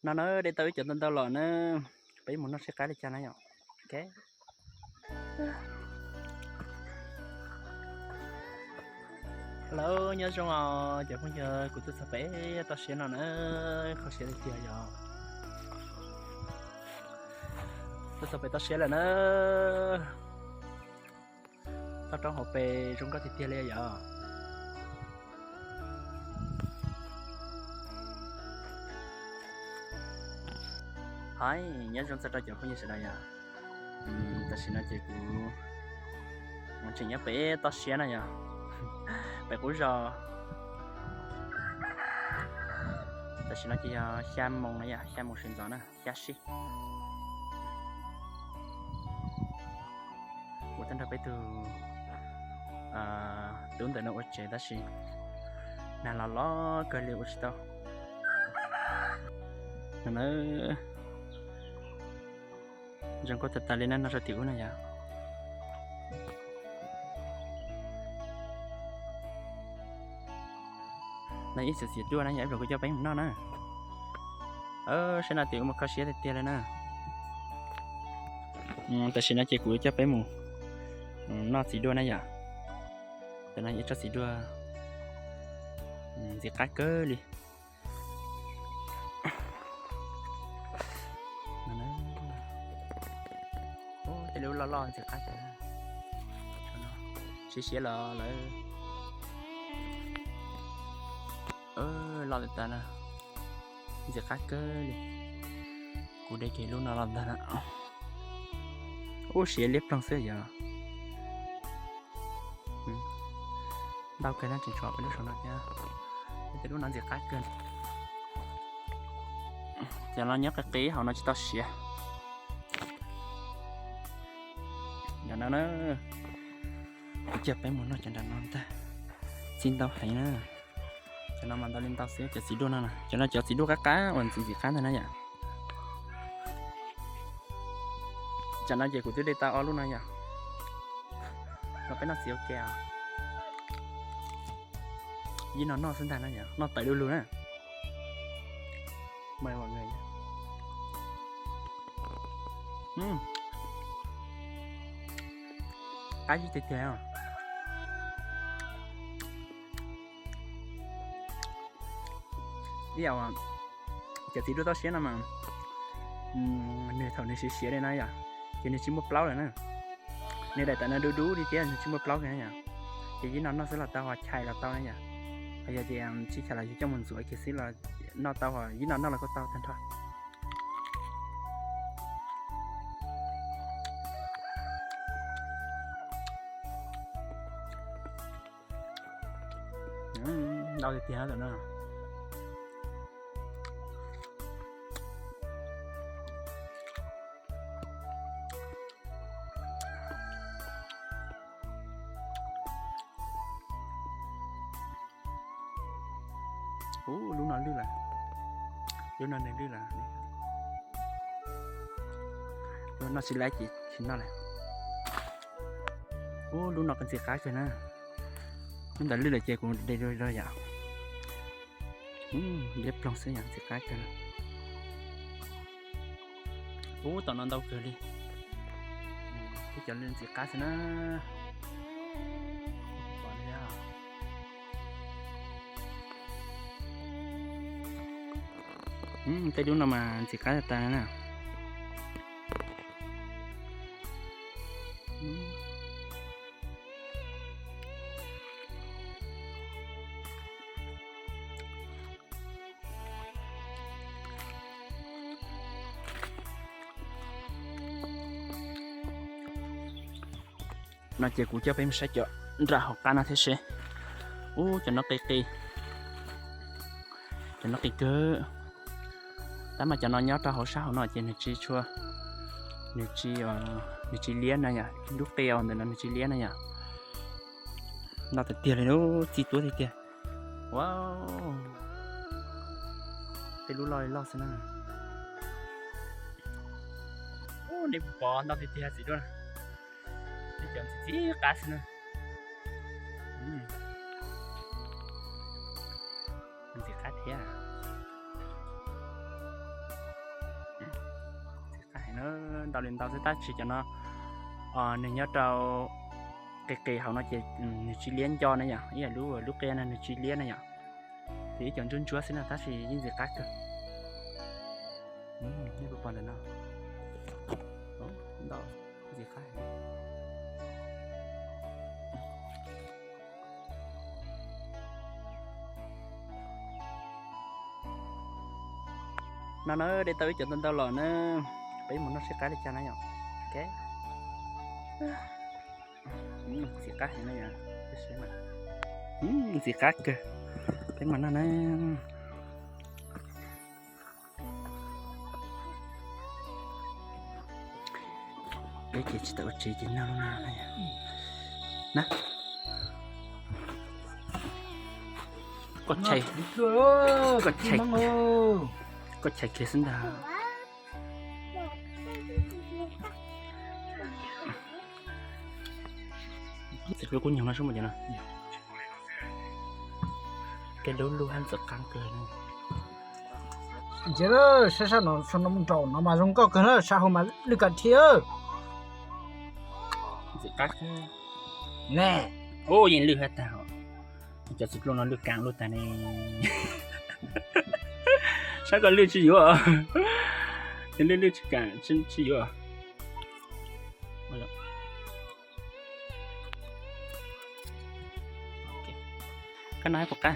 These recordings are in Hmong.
No na, de tau ib co ntau ntau los na, peb mus noj seb qab li cas na yom. Ok. Hello, nyob zoo os cov phooj ywg, kuv tuaj txog pem toj siab no na, kho siab tiag tiag yom. Tuaj txog pem toj siab lawm na. Toj roob hauv pes zoo nkauj tiag tiag li yom. Hais nyob zoo txog rau cov phooj ywg sawv daws yom. Tam sim no ces kuv tseem nyob pem toj siab na yom, pem qub zos. Tam sim no ces yog xya moos na yom, xya moos sawv ntxov na, xya sij. Kuv tuaj nrog peb tug tub ntawm no ua tsev tab sis nag los los kawg li ua tsis tau. No na, zoo nkauj tas tas li na, noj sab tim ub na yom. No ib txhia txiv duaj na yom, ib pliag kuv coj peb mus noj na. Saib no tim ub mas kho siab tiag tiag li na. Tam sim no ces kuv coj peb mus noj txiv duaj na yom. Tam no ib tsob txiv duaj ntxim qab kawg li. Tej lub loj loj ntxim qab kawg. Siav siav los lawm. Loj tas tas na, ntxim qab kawg li. Kuv de kiag lub no los ntag na. Ub, siav liab ploog xwb yom. Ntau kawg na, tseem tshuav peb lub saum no thiab. Tej lub no ntxim qab kawg. Cov no nyob qis qis hauv no tsis tau siav. Yog no na, kuv coj peb mus noj cov nram no ntag. Txi ntau heev na. Cov no mas ntau li ntau xwb, cov txiv duaj no na. Cov no cov txiv duaj qab qab uas ntxim ntxim qab ntag na yom. Tsam no ces kuv twb de tau ob lub no yom. Los peb noj txiv ua ke os. Yij no noj xwb ntag na yom, noj tawv du lug na. Qab zib tiag tiag. Ib yam cov txiv duaj toj siab no mas nws thaum nws siav siav li no yom, ces nws tsis muaj plaub lawm na. Nws daim tawv no dub dub li thiab nws tsis muaj plaub kiag na yom. Ces yij no noj xwb los tau, ho chais los tau na yom. Ho yog tias tsis chais los yus coj mus ntxuav kiag xwb los noj tau, ho yij no noj los kuj tau tag nrho. Ntau tiag tiag tam no. Ub, lub no lwj lawm. Lub no nws lwj lawm. Lub no tsis laib ces tsis noj lawm. Ub, lub no ntxim qab kawg na. Lub ntawd lwj lawm ces kuv de rau yom. Liab ploog xwb yom, ntxim qab kawg. Ub, tom no ntau kawg li. Ub, cov lwj ntxim qab xwb na. Tej lub no mas ntxim qab tas tas na. No ces kuv coj peb mus saib cov nram hauv qab no thiab seb. Ub, cov no qis qis. Cov no qis kawg. Tab mas cov no nyob rau hauv sab hauv no ces nws tsis tshua, nws tsis, nws tsis liab na yom, lub qia ntawm no nws tsis liab na yom. No tiag tiag li, txi tuab tiag tiag. Wow, tej lub loj li loj xwb na. Ub, nej puas pom ntau tiag tiag txiv duaj na. Tej cov ntxim qab xwb na. Ntxim qab thiab. Ntau li ntau xwb tab sis cov no nws nyob rau qis qis hauv no ces nws tsis liab nco na yom, ib yam lub lub qia no nws tsis liab na yom. Ces ib cov ntsuab ntsuab xwb na tab sis yeej ntxim qab kawg. Nej puas pom ntawm no, ntau, ntxim qab. No na de tau ib cov ntau ntau los na, peb mus noj seb qab li cas na yom. Ntxim qab heev na yom, ntxim qab kawg. Peb mus noj na. Peb ces tsis tau ua tsev ces noj lub no na. Koj tshais, koj tshais kiag xwb ntag. Txiv hlub kub nyoog no sub mus ces no. Tej lub lub hab ntxim qab kawg. Nce, saib sab no, sab no mus nraum no mas zoo nkauj kawg na, sab hauv mas lwj kam thi. Ntxim qab kawg. Ne, ub, yeej lwj hab tag. Cov txiv pluj no lwj kam luaj tag ne. Saib koj lwj tsis yuav, lwj lwj tsis kam tsis yuav. Koj noj puas qab?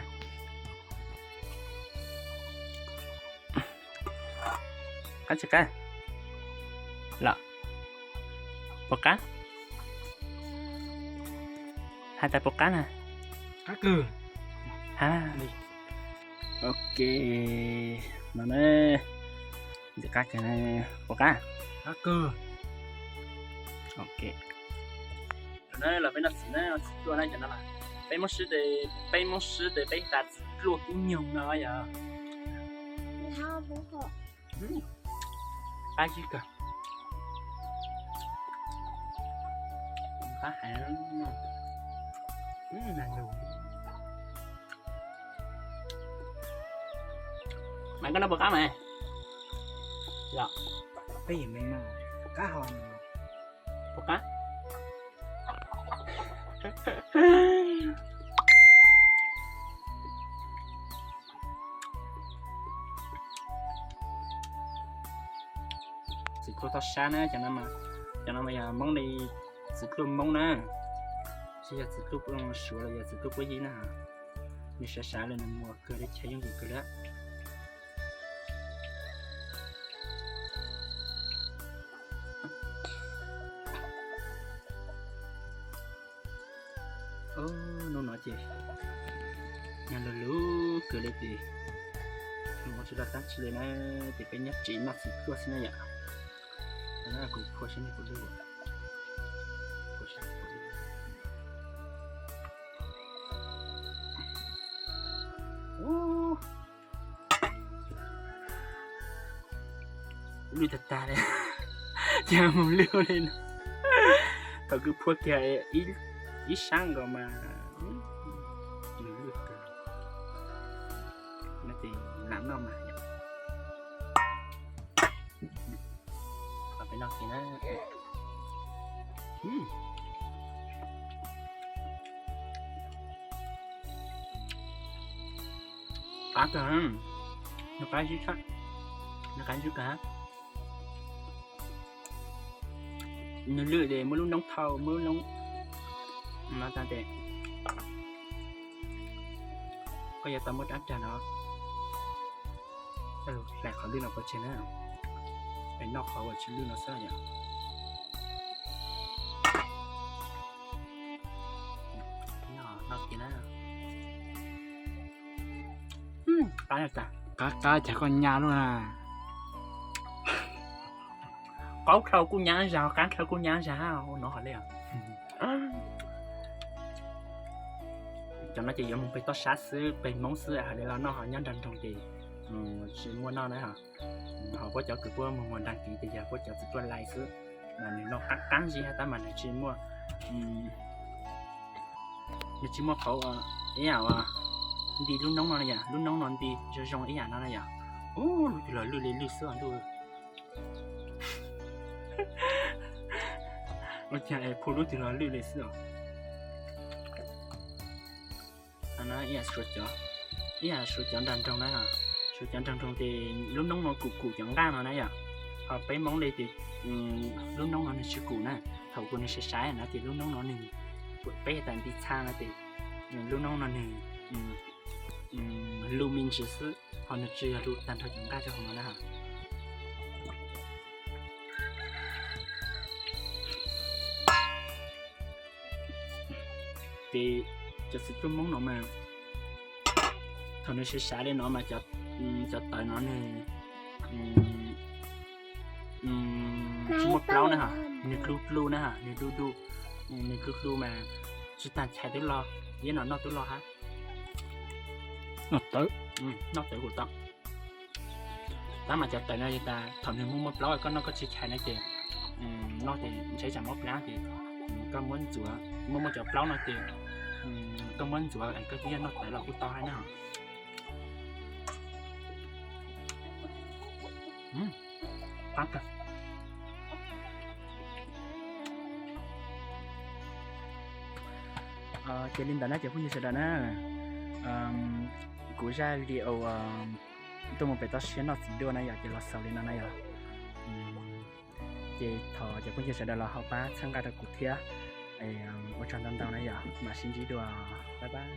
Qab tsis qab? Los puas qab? Hais tas puas qab na? Ok, no na, ntxim qab kawg, puas qab? Ok, no na los peb noj txiv na, txiv pluaj na cov no. Peb Hmoob Sib, peb Hmoob Sib tes peb tas txiv pluaj kub nyoog no yog. Qab zib kawg. Qab heev. Mas koj noj puas qab mas? Los, peb yim me no qab ho. Puas qab? Txiv pluaj toj sab na, cov no mas yog Hmoob li, txiv pluaj Hmoob na, tsis yog txiv pluaj Suav los yog txiv pluaj Puab Yig na. Nws sab sab li, nws muag kawg li, chaw yooj yim kawg li. Hnub no ces nyuag lug lug kawg li ces mus tsis tau dab tsi li na, ces peb nyob tsev noj txiv pluaj xwb na yom. Kuv phua saib nej puas lwj. Lwj tag tag li, ces mus lwj li no. Thaum kuv phua kiag ib sab nkaus mas nws lwj kawg, no ces lam noj mas yom. Peb noj kiag na. Qab kawg, nws qab zib tshaj, nws qab zib kawg. Nws lwj ces muaj lub noob thau, muaj lub noob no tag ces koj yuav tau muab rab rag no hlais qhov lwj no pov tseg na, es noj qhov uas tsis lwj no xwb yom. Noj kiag na. Qab, qab cas koj nyab lub na. Qaub dlhau kuj nyab zag, qab dlhau kuj nyab zag, ua no hos li os. Cov no ces yuav mus pem toj sab xwb, pem Hmoob xwb, hais li los noj ho nyob nrog nroog ces tsis muaj noj na. Ho puab cov kws puab muag muag nraag kiv ces yog puab cov txiv pluaj lais xwb, mas nws noj qab qab zib hab tab mas nws tsis muaj, nws tsis muaj qhauv ib yam nti lub noob no na yom, lub noob no nti zoo zoo ib yam no na yom. Ub, lub twg los lwj li lwj xwb ntuj. Ua cas es phu lub twg los lwj li xwb os. Ib yam suav cov, ib yam suav cov nrag nroog na. Suav cov nrag nroog ces lub noob no kum kum cov nqaj no na yom. Ho peb Hmoob li ces lub noob no nws tsis kum na. Thaum kuv nws sai sai no ces lub noob no nws, peb tas nti txha no ces lub noob no nws lu me ntsis xwb, ho nws tsis yog lu tag nrho cov nqaj rau hauv no na. Ces cov txiv txuj Hmoob no mas thaum nws siv sav li no mas cov tawv no nws tsis muaj plaub na ha, nws dlu dlu na ha, nws dlu dlu, nws dlu dlu mas tsis tag chais twb loj, yeb no noj twb loj hab. Noj tawv, noj tawv kuj tau. Tab mas cov tawv no yog tas thaum nws muaj muaj plaub koj noj koj tsis chais no ces, noj ces ntshe tsam mob plab ces koj muab ntxuav, muaj muaj cov plaub no ces koj muab ntxuav koj twb yog noj tawv los kuj tau hab na. Qab kawg. Ces li ntawd na cov phooj ywg sawv daws na, kuv zaj video tuaj mus pem toj siab noj txiv duaj na yom, ces los xaus li no na yom. Ces thov cov phooj ywg sawv daws los ho pab txhawb nqa rau kuv thiab. Ua tsaug ntau ntau na yom, mam sib ntsib dua, bye bye.